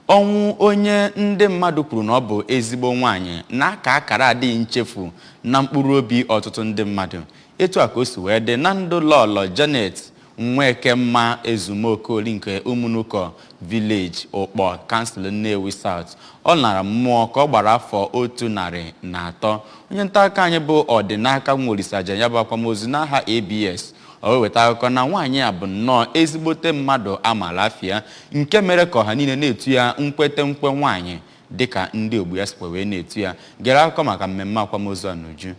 Ọnwụ onye ndị mmadụ kwuru na ọ bụ ezigbo nwaanyị na-aka akara adịghị nchefu na mkpụrụ obi ọtụtụ ndị mmadụ. Etu a ka o si wee dị na ndụ Lọlọ Janet Nwekemma Ezumokoli nke Ụmụnụkọ Village, Ụkpọ, Kansụl Nnewi South. Ọ lara mmụọ ka ọ gbara afọ 103. Onye nta akụkọ anyị bụ Ọdịnaka Nwolisa ya bụ akwamozu n'aha ABS. O wee weta akụkọ na nwaanyị a bụ nnọọ ezigbote mmadụ amaala afịa, nke mere ka ọha niile na-etu ya nkwete nkwe nwaanyị, dịka ndị ogbu ya sikwa wee na-etu ya. Gere akụkọ maka mmemme akwamozu a n'uju.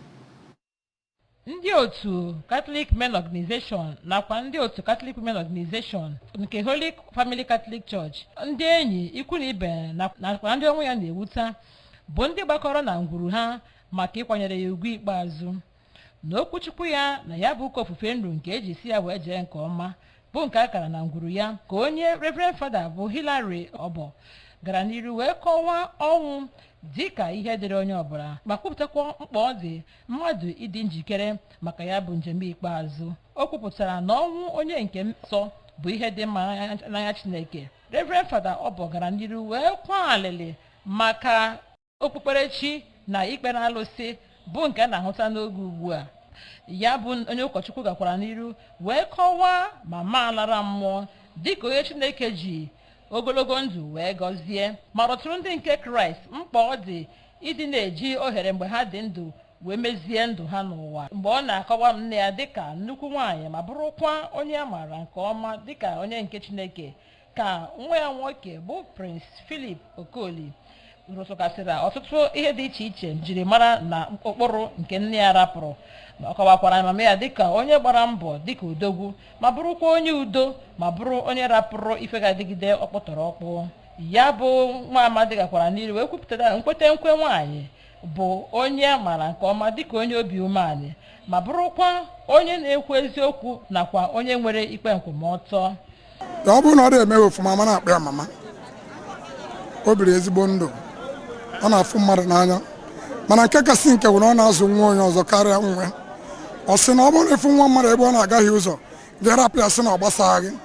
Ndị otu Catholic Men Organization nakwa ndị otu Catholic Women Organization nke Holy Family Catholic Church, ndị enyi, ikwu na ibe nakwa ndị ọnwụ ya na-ewuta bụ ndị gbakọrọ na ngwuru ha maka ịkwanyere ya ugwu ikpeazụ. N'okwuchukwu ya na ya bụ ụka ofufe ndụ nke eji si ya wee jee nke ọma, bụ nke a kara na ngwuru ya, ka onye Reverend Fada bụ Hilary Ọbọ gara n'iru wee kọwaa ọnwụ dịka ihe dịrị onye ọbụla, ma kwupụtakwa mkpa ọ dị mmadụ ịdị njikere maka ya bụ njem ikpeazụ. O kwupụtara na ọnwụ onye nke nsọ bụ ihe dị mma n'anya Chineke. Reverend Fada Ọbọ gara n'iru wee kwa alịlị maka okpukperechi na ikpere alụsị bụ nke a na-ahụta n'oge ugbu a. Ya bụ onye ụkọchukwu gakwara n'iru wee kọwaa mama lara mmụọ dịka onye Chineke ji ogologo ndụ wee gọzie, ma rọtụrụ ndị nke Kraịst mkpa ọ dị ịdị na-eji ohere mgbe ha dị ndụ wee mezie ndụ ha n'ụwa. Mgbe ọ na-akọwa nne ya dịka nnukwu nwaanyị ma bụrụkwa onye a maara nke ọma dịka onye nke Chineke, ka nwa ya nwoke bụ Prince Philip Okoli rụtụgasịrị ọtụtụ ihe dị iche iche jiri mara na ụkpụrụ nke nne ya rapụrụ. Ọ kọwakwara mama ya dịka onye gbara mbọ, dịka odogwu, ma bụrụkwa onye udo, ma bụrụ onye rapụrụ ife ga-adịgide ọkpụtọrọ ọkpụ. Ya bụ nwa amadi gakwara n'iru wee kwupụtara nkwete nkwe nwaanyị bụ onye a maara nke ọma dịka onye obi umeanị, ma bụrụkwa onye na-ekwu eziokwu nakwa onye nwere ikpe nkwụmọtọ. Ọ bụrụ na ọ dị-emeghị ofụma, ma na-akpọ ya mama. O biri ezigbo ndụ, ọ na-afụ mmadụ n'anya, mana nke kasị nke bụ na ọ na-azụ nwa onye ọzọ karịa nwa ya. Ọ sị na ọ bụrụ na ịfụ nwa mmadụ ebe ọ na-agaghị ụzọ, gị rapụ ya, sị na ọ gbasaghị gị,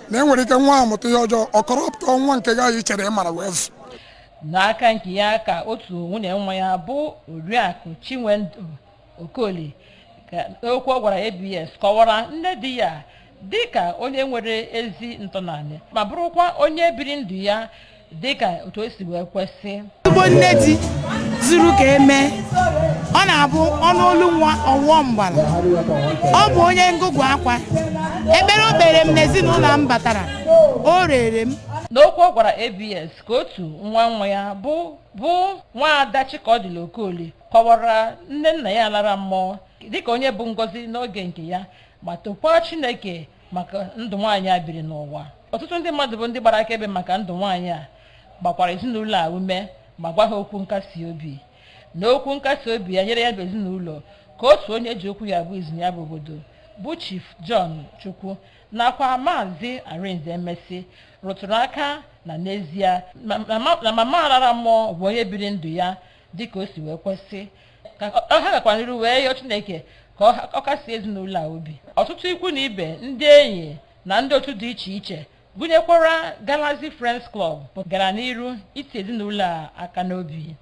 na e nwere ike nwa ahụ mụta ihe ọjọọ, ọ kọrọpụta nwa nke gị ahụ i chere ị mara wee zụ. N'aka nke ya, ka otu nwunye nwa ya bụ Oriakụ Chinwendu Okoli, ka okwu ọ gwara ABS kọwara nne di ya dịka onye nwere ezi ntọnanị, ma bụrụkwa onye biri ndụ ya dịka otu o si wee kwesị. Ezigbo nne di zuru ka emee. Ọ na-abụ ọnụ olu nwa ọwụọ mgbala. Ọ bụ onye ngụgụ akwa ekpere o kpere m n'ezinụlọ m batara, o rere m. N'okwu ọ gwara ABS, ka otu nwa nwa ya bụ nwaada Chikaọdịla Okoli kọwara nne nna ya lara mmụọ dịka onye bụ ngọzi n'oge nke ya, ma tokwaa Chineke maka ndụ nwaanyị a biri n'ụwa. Ọtụtụ ndị mmadụ bụ ndị gbara akaebe maka ndụ nwaanyị a gbakwara ezinụlọ a ume ma gwa ha okwu nkasi obi. N'okwu nkasi obi ya nyere ya bụ ezinụlọ, ka otu onye ji okwu ya bụ izu ya bụ obodo bụ Chief John Chukwu nakwa Maazị Arinze Emesi rụtụrụ aka na n'ezie na mama rara mmụọ bụ onye biri ndụ ya dịka o si wee kwesị, ka ha gakwara n'iru wee yọọ Chineke ka ọ kasie ezinụlọ a obi. Ọtụtụ ikwu na ibe, ndị enyi na ndị otu dị iche iche, gụnyekwara Galaxy Friends Club, gara n'iru iti ezinụlọ a aka n'obi.